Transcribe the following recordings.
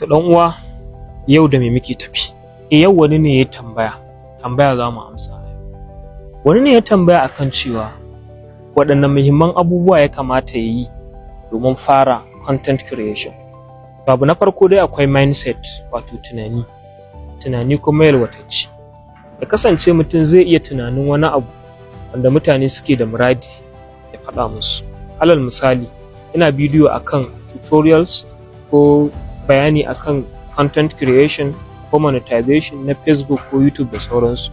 To ɗan uwa, yau da me muke tafi? Yau wani ne ya tambaya, tambaya za mu amsa. Wani ne ya tambaya akan cewa waɗanne muhimman abubuwa ya kamata ya yi domin fara content creation. Abu na farko dai akwai mindset, wato tunani, tunani kuma yalwatacce. Ya kasance mutum zai iya tunanin wani abu wanda mutane suke da muradi ya faɗa musu. Alal misali, ina bidiyo akan tutorials ko bayani akan content creation ko monetization na Facebook ko YouTube da sauransu.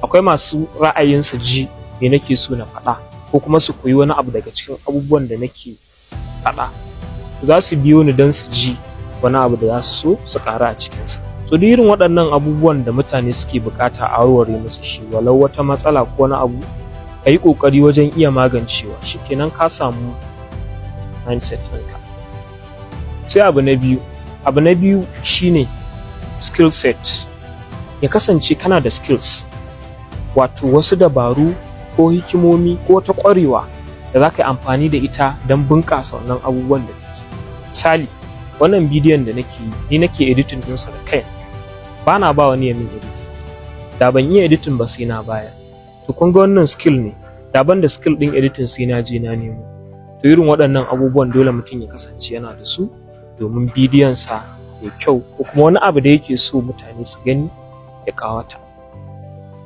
Akwai masu ra'ayin su ji me nake so na faɗa ko kuma su koyi wani abu daga cikin abubuwan da nake faɗa. Za su biyo ni don su ji wani abu da za su so su ƙaru a cikinsa. So duk irin waɗannan abubuwan da mutane suke buƙata a warware musu shi, walau wata matsala ko wani abu, ka yi ƙoƙari wajen iya magancewa, shikenan ka samu mindset ɗinka. Sai abu na biyu, abu na biyu shine skill set. Ya kasance kana da skills, wato wasu dabaru ko hikimomi ko wata ƙwarewa da za ka yi amfani da ita don bunƙasa wannan abubuwan da kake. Misali, wannan bidiyon da nake yi, ni nake editing ɗinsa da kaina. Ba na ba wani ya min editing. Da ban iya editing ba sai na bayar. To kun ga wannan skill ne, da ban da skill ɗin editing sai na je na nemo. To irin waɗannan abubuwan dole mutum ya kasance yana da su domin bidiyon sa mai kyau ko kuma wani abu da yake so mutane su gani ya ƙawata.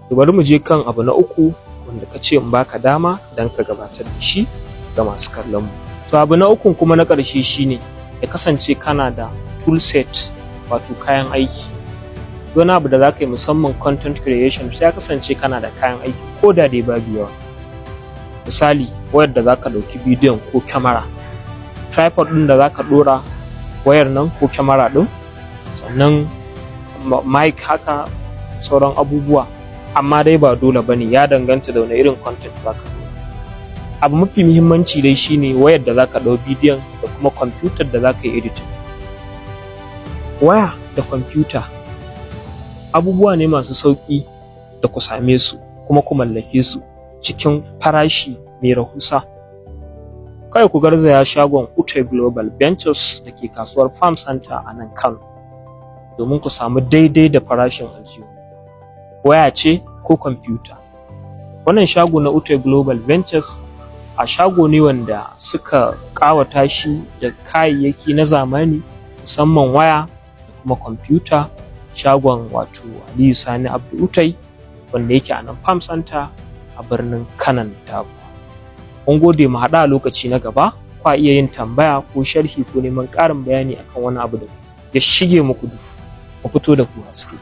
To bari mu je kan abu na uku wanda ka ce in baka dama don ka gabatar da shi ga masu kallon mu. To abu na ukun kuma na ƙarshe shine ya kasance kana da tool set, wato kayan aiki. Wani abu da za ka yi musamman content creation sai ya kasance kana da kayan aiki ko da dai babu yawa. Misali, wayar da za ka ɗauki bidiyon ko kyamara, tripod ɗin da za ka ɗora wayar nan ko kyamara ɗin, sannan mic, haka sauran abubuwa. Amma dai ba dole ba ne, ya danganta da wani irin content za ka ɗora. Abu mafi muhimmanci dai shine wayar da za ka ɗau bidiyon da kuma kwamfutar da za ka yi editing. Waya da kwamfuta abubuwa ne masu sauƙi da ku same su kuma ku mallake su cikin farashi mai rahusa. Kawai ku garzaya shagon Ute Global Ventures da ke kasuwar Farm Center a nan Kano domin ku samu daidai da farashin aljihu. Waya ce ko kwamfuta. Wannan shago na Ute Global Ventures a shago ne wanda suka ƙawata shi da kayayyaki na zamani, musamman waya da kuma kwamfuta. Shagon wato Aliyu Sani Abdu Utai wanda yake a nan Farm Center a birnin Kanon Dabo. Mun gode, mu haɗu a lokaci na gaba. Kwa iya yin tambaya ko sharhi ko neman ƙarin bayani akan wani abu da ya shige muku duhu, mu fito da ku haske.